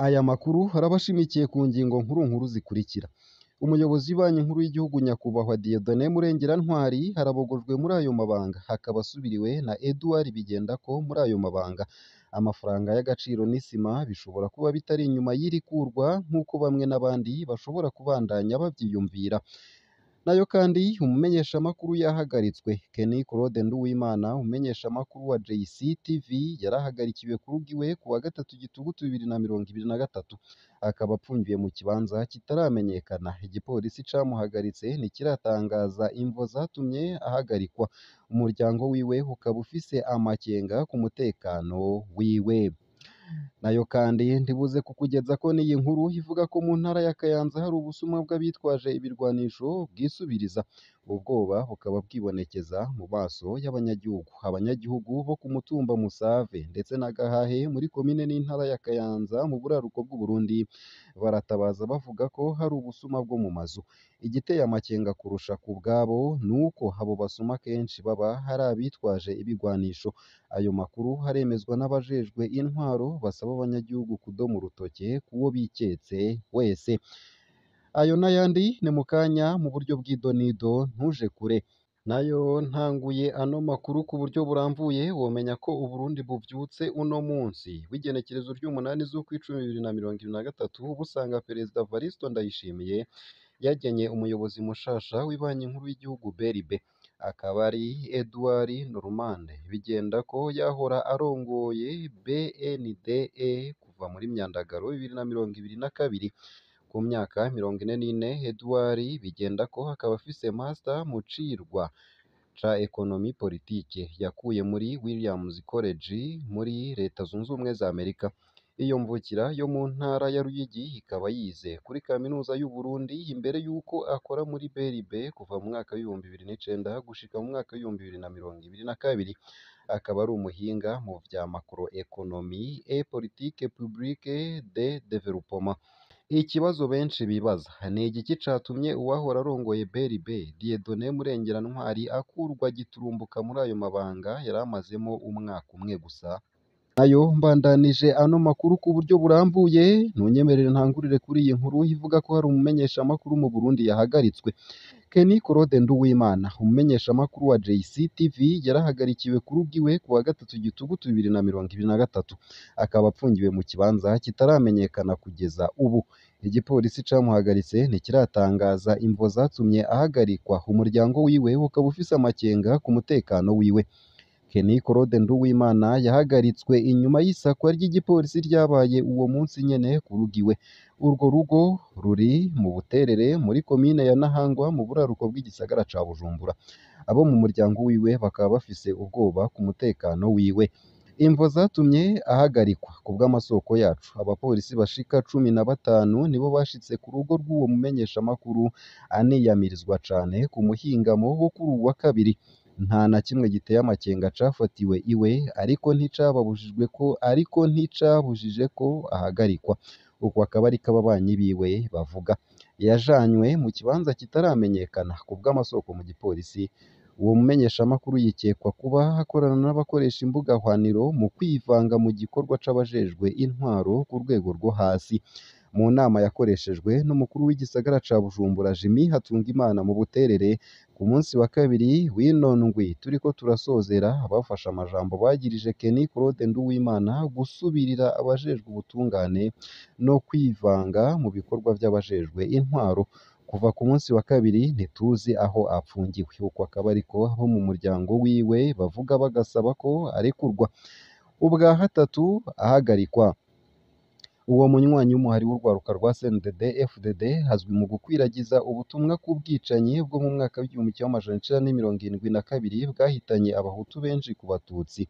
Aya makuru arabashimikiye ku ngingo nkuru nkuru zikurikira: Umuyobozi w'ibanki nkuru y'igihugu Nyakubahwa Dieudonné Murengerantwari arabogojwe muri ayo mabanga, akaba asubiriwe na Edouard Bigendako muri ayo mabanga. Amafaranga y'agaciro n'isima bishobora kuba bitari inyuma y'iri kurwa nk'uko bamwe n'abandi bashobora kubandanya bavyiyumvira. Nayo kandi umumenyeshamakuru yahagaritswe Kenny Claude Nduwimana, umumenyeshamakuru wa JCTV, yarahagarikiwe ku rugo iwe ku wa gatatu Gitugutu 2023, akaba apfungiwe mu kibanza kitaramenyekana. Igipolisi camuhagaritse ntikiratangaza imvo zatumye ahagarikwa. Umuryango wiwe ukaba ufise amakenga ku mutekano wiwe. Nayo kandi ntibuze kukugeza ko n'iyi nkuru ivuga ko mu ntara ya Kayanza hari ubusuma bw'abitwaje ibirwanisho bwisubiriza. Ubwoba bukaba bwibonekeza mu maso y'abanyagihugu. Abanyagihugu bo ku mutumba Musave ndetse na Gahahe muri komine n'intara ya Kayanza mu buraruko bw'Uburundi baratabaza bavuga ko hari ubusuma bwo mu mazu. Igiteye amakenga kurusha ku bwabo ni uko abo basuma kenshi baba hari abitwaje ibigwanisho. Ayo makuru aremezwa n'abajejwe intwaro basaba abanyagihugu kudoma urutoke kuwo biketse wese. Ayo n'ayandi ni mu kanya mu buryo bw'idonido, ntuje kure. Nayo ntanguye ano makuru ku buryo burambuye, womenya ko Uburundi buvyutse uno munsi w'igenekerezo ry'umunani z'ukwicumi 2023 busanga Perezida Varisto Ndayishimiye yagenye umuyobozi mushasha w'ibanki nkuru y'igihugu BRB, akaba ari Edouard Normande Bigendako yahora arongoye BNDE kuva muri Myandagaro 2022. Ku myaka 44, Edouard Bigendako akaba afise master mu cirwa ca Economie Politique yakuye muri Williams College muri Leta Zunze Ubumwe za Amerika. Iyo mvukira yo mu ntara ya Ruyigi ikaba yize kuri kaminuza y'u Burundi imbere y'uko akora muri BRB kuva mu mwaka w'2009 gushika mu mwaka w'2022. Akaba ari umuhinga mu vya macroeconomie et politique publique de développement. Ikibazo benshi bibaza ni igiki catumye uwahora arongoye BRB Dieudonné Murengerantwari akurwa giturumbuka muri ayo mabanga yari amazemo umwaka umwe gusa? Nayo mbandanije ano makuru ku buryo burambuye, ntunyemerere ntangurire kuri iyi nkuru ivuga ko hari umumenyeshamakuru mu Burundi yahagaritswe. Kenny Claude Nduwimana, umumenyeshamakuru wa JCTV, yarahagarikiwe ku rugo iwe ku wa gatatu Gitugutu 2023, akaba apfungiwe mu kibanza kitaramenyekana kugeza ubu. Igipolisi camuhagaritse ntikiratangaza imvo zatumye ahagarikwa. Umuryango wiwe ukaba ufise amakenga ku mutekano wiwe. Kenny Claude Nduwimana yahagaritswe inyuma y'isakwa ry'igipolisi ryabaye uwo munsi nyene ku rugo iwe. Urwo rugo ruri mu Buterere muri komine ya Ntahangwa mu buraruko bw'igisagara ca Bujumbura. Abo mu muryango wiwe bakaba bafise ubwoba ku mutekano wiwe. Imvo zatumye ahagarikwa ku bw'amasoko yacu, abapolisi bashika 15 nibo bashitse ku rugo rw'uwo mumenyeshamakuru aniyamirizwa cane ku muhingamo wo kuri uwu wa kabiri. Nta na kimwe giteye amakenga cafatiwe iwe, ariko nticabujije ko ahagarikwa. Uko akaba ariko ababanyi biwe bavuga. Yajanywe mu kibanza kitaramenyekana ku bw'amasoko mu gipolisi. Uwo mumenyeshamakuru yikekwa kuba akorana n'abakoresha imbuga hwaniro mu kwivanga mu gikorwa c'abajejwe intwaro ku rwego rwo hasi. Mu nama yakoreshejwe n'umukuru w'igisagara ca Bujumbura Jimmy Hatungimana mu Buterere ku munsi wa kabiri w'ino ndwi turiko turasozera, abafashe amajambo bagirije Kenny Claude Nduwimana gusubirira abajejwe ubutungane no kwivanga mu bikorwa vy'abajejwe intwaro. Kuva ku munsi wa kabiri ntituzi aho apfungiwe. Uko akaba ariko abo mu muryango wiwe bavuga bagasaba ko arekurwa. Ubwa hatatu ahagarikwa. Uwo munywanyi w'umuhari w'urwaruka rwa CNDD FDD azwi mu gukwiragiza ubutumwa ku bwicanyi bwo mu mwaka w'1972 bwahitanye abahutu benshi ku batutsi,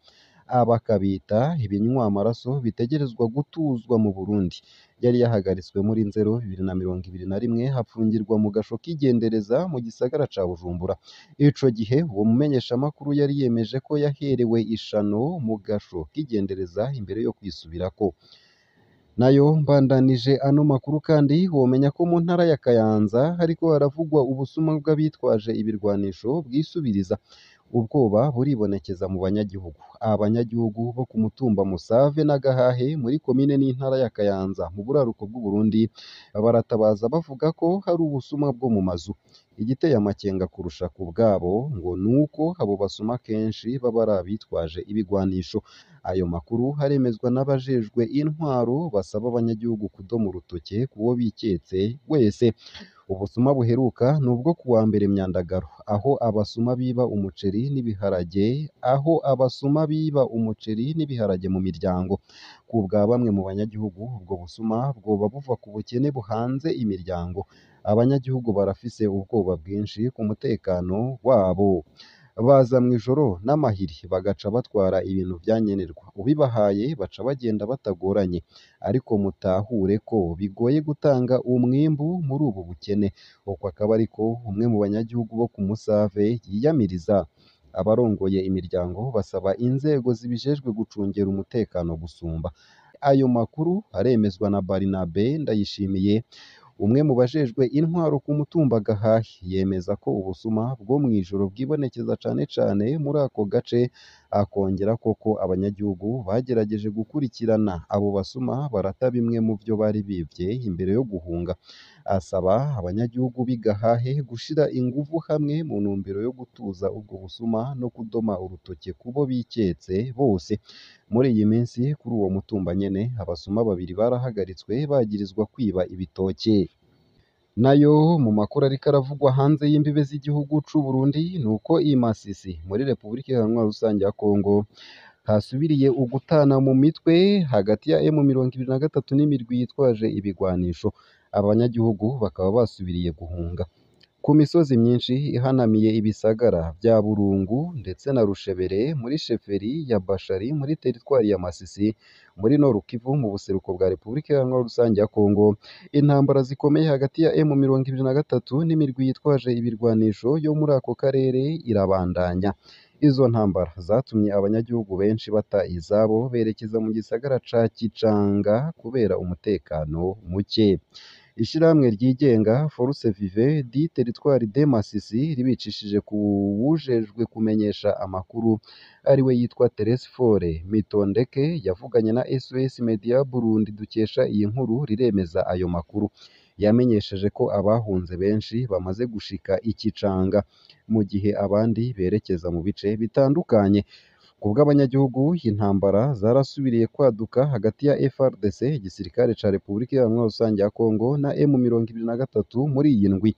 abakabita ibinywamaraso bitegerezwa gutuzwa mu Burundi. Yari yahagaritswe muri Nzero 2021 hapfungirwa mu gasho k'igendereza mu gisagara ca Bujumbura. Ico gihe uwo mumenyeshamakuru yari yemeje ko yaherewe ishano mu gasho k'igendereza imbere yo kwisubirako. Nayo mbandanije ano makuru kandi womenya ko mu ntara ya Kayanza hariko haravugwa ubusuma bw'abitwaje ibirwanisho bwisubiriza. Ubwoba buribonekeza mu banyagihugu. Abanyagihugu bo ku mutumba Musave na Gahahe muri komine n'intara ya Kayanza mu buraruko bw'Uburundi baratabaza bavuga ko hari ubusuma bwo mu mazu. Igiteye amakenga kurusha ku bwabo ngo nuko abo basuma kenshi baba ari abitwaje ibigwanisho. Ayo makuru haremezwa n'abajejwe intwaro basaba abanyagihugu kudoma urutoke kuwo biketse wese. Ubusuma buheruka ni ubwo kuwa mbere Myandagaro, aho abasuma biba umuceri n'ibiharage aho abasuma biba umuceri n'ibiharage mu miryango. Ku bwa bamwe mu banyagihugu, ubwo busuma bwoba buva ku bukene buhanze imiryango. Abanyagihugu barafise ubwoba bwinshi ku mutekano wabo. Baza mw'ijoro n'amahiri bagaca batwara ibintu vyankenerwa, ubibahaye baca bagenda batagoranye. Ariko mutahure ko bigoye gutanga umwimbu muri ubu bukene. Uko akaba ariko umwe mu banyagihugu bo ku Musave yiyamiriza. Abarongoye imiryango basaba inzego zibijejwe gucungera umutekano gusumba. Ayo makuru aremezwa na Barnabe Ndayishimiye, umwe mu bajejwe intwaro ku mutumba Gahahe, yemeza ko ubusuma bwo mw'ijoro bwibonekeza cane cane muri ako gace, akongerako ko abanyagihugu bagerageje gukurikirana abo basuma barata bimwe mu vyo bari bivye imbere yo guhunga. Asaba abanyagihugu b'i Gahahe gushira inguvu hamwe mu ntumbero yo gutuza ubwo busuma no kudoma urutoke kubo biketse bose. Muri iyi minsi kuri uwo mutumba nyene abasuma babiri barahagaritswe bagirizwa kwiba ibitoke. Nayo mu makuru ariko aravugwa hanze y'imbibe z'igihugu c'u Burundi nuko i Masisi muri Repubulika Iharanira Rusange ya Kongo hasubiriye ugutana mu mitwe hagati ya M23 n'imirwi yitwaje ibigwanisho. Abanyagihugu bakaba basubiriye guhunga. Ku misozi myinshi ihanamiye ibisagara vya Burungu ndetse na Rushebere muri sheferi ya Bashari muri teritwari ya Masisi muri Nord Kivu mu buseruko bwa Repubulika Iharanira Rusange ya Kongo, intambara zikomeye hagati ya M23 n'imirwi yitwaje ibirwanisho yo muri ako karere irabandanya. Izo ntambara zatumye abanyagihugu benshi bata izabo berekeza mu gisagara ca Kicanga kubera umutekano muke. Ishirahamwe ryigenga Force Vive du Territoire de Masisi ribicishije ku wujejwe kumenyesha amakuru ariwe yitwa Telesphore Mitondeke yavuganye na SOS Media Burundi dukesha iyi nkuru riremeza ayo makuru. Yamenyesheje ko abahunze benshi bamaze gushika i Kicanga mu gihe abandi berekeza mu bice bitandukanye. Ku bw'abanyagihugu, intambara zarasubiriye kwaduka hagati ya FARDC, igisirikare ca Repubulika Iharanira Rusange ya Kongo na M23 muri iyi ndwi.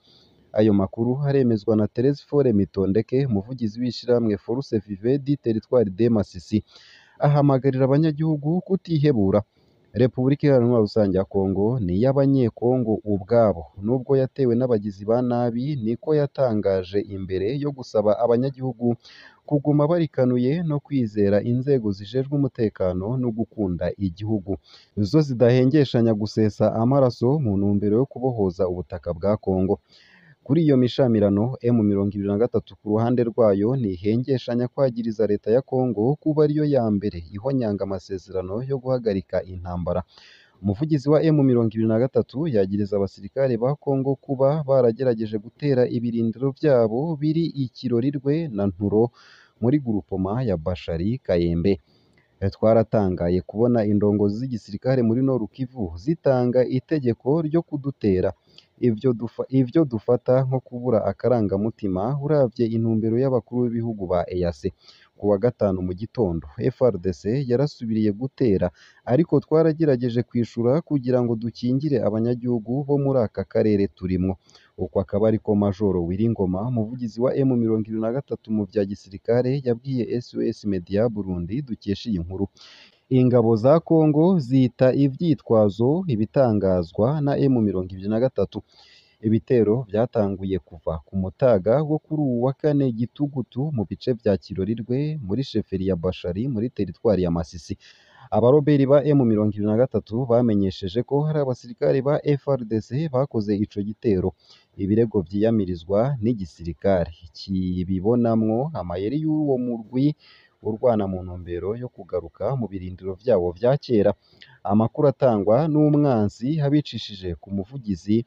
Ayo makuru aremezwa na Telesphore Mitondeke, umuvugizi w'ishirahamwe Force Vive du Territoire de Masisi. Ahamagarira abanyagihugu kutihebura. Repubulika Iharanira Rusange ya Kongo ni iy'Abanyekongo ubwabo, nubwo yatewe n'abagizi ba nabi, niko yatangaje imbere yo gusaba abanyagihugu kuguma barikanuye no kwizera inzego zijejwe umutekano no gukunda igihugu, zo zidahengeshanya gusesa amaraso mu ntumbero yo kubohoza ubutaka bwa Kongo. Kuri iyo mishamirano, M23 ku ruhande rwayo ntihengeshanya kwagiriza leta ya Kongo kuba ariyo ya mbere ihonyanga amasezerano yo guhagarika intambara. Umuvugizi wa M23 yagiriza abasirikare ba Kongo kuba baragerageje gutera ibirindiro vyabo biri i Kirorirwe na Nturo muri gurupoma ya Bashari Kayembe. Twaratangaye kubona indongozi z'igisirikare muri Nord Kivu zitanga itegeko ryo kudutera. Ivyo dufata nko kubura akarangamutima uravye intumbero y'abakuru b'ibihugu ba EAC. Ku wa gatanu mu gitondo FARDC yarasubiriye gutera, ariko twaragerageje kwishura kugira ngo dukingire abanyagihugu bo muri aka karere turimwo. Uko akaba ariko Majoro Wiringoma, umuvugizi wa M23 mu vya gisirikare, yabwiye SOS Media Burundi dukesha iyi nkuru. Ingabo za Kongo zita ivyitwazo ibitangazwa na M23. Ibitero vyatanguye kuva ku mutaga wo kuri uwu wa kane Gitugutu mu bice vya Kirorirwe muri sheferi ya Bashari muri teritwari ya Masisi. Abaroberi ba M23 bamenyesheje ko hari abasirikare ba FARDC bakoze ico gitero. Ibirego vyiyamirizwa n'igisirikare kibibonamwo amayeri y'uwo murwi urwana mu ntumbero yo kugaruka mu birindiro vyabo vya kera. Amakuru atangwa n'umwansi abicishije ku muvugizi,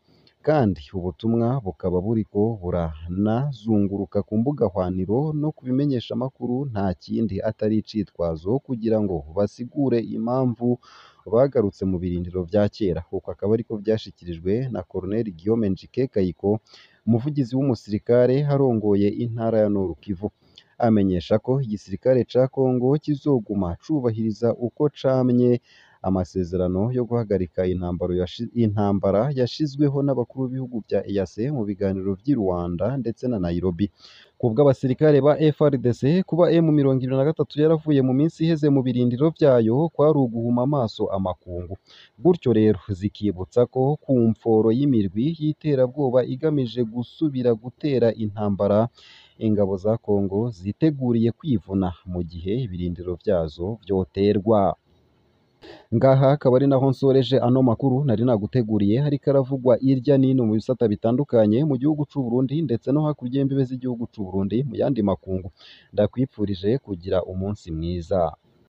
kandi ubutumwa bukaba buriko buranazunguruka ku mbuga hwaniro no ku bimenyeshamakuru, nta kindi atari icitwazo kugira ngo basigure impamvu bagarutse mu birindiro vya kera. Uko akaba ariko vyashikirijwe na Colonel Guillaume Njike Kayiko, umuvugizi w'umusirikare arongoye intara ya Nord Kivu. Amenyesha ko igisirikare ca Congo kizoguma cubahiriza uko camye amasezerano yo guhagarika intambara yashizweho n'abakuru b'ibihugu vya EAC mu biganiro vy'i Rwanda ndetse na Nairobi. Kubw'abasirikare ba FARDC, kuba M23 yaravuye mu minsi iheze mu birindiro vyayo kwari uguhuma amaso amakungu. Gutyo rero zikibutsa ko ku mforo y'imirwi y'iterabwoba igamije gusubira gutera intambara, ingabo za Congo ziteguriye kwivuna mu gihe ibirindiro vyazo vyoterwa. Ngaha akaba ari naho nsoreje ano makuru nari naguteguriye, hariko aravugwa irya n'ino mu bisata bitandukanye mu gihugu c'u Burundi ndetse no hakurya y'imbibe z'igihugu c'u Burundi mu yandi makungu. Ndakwipfurije kugira umunsi mwiza.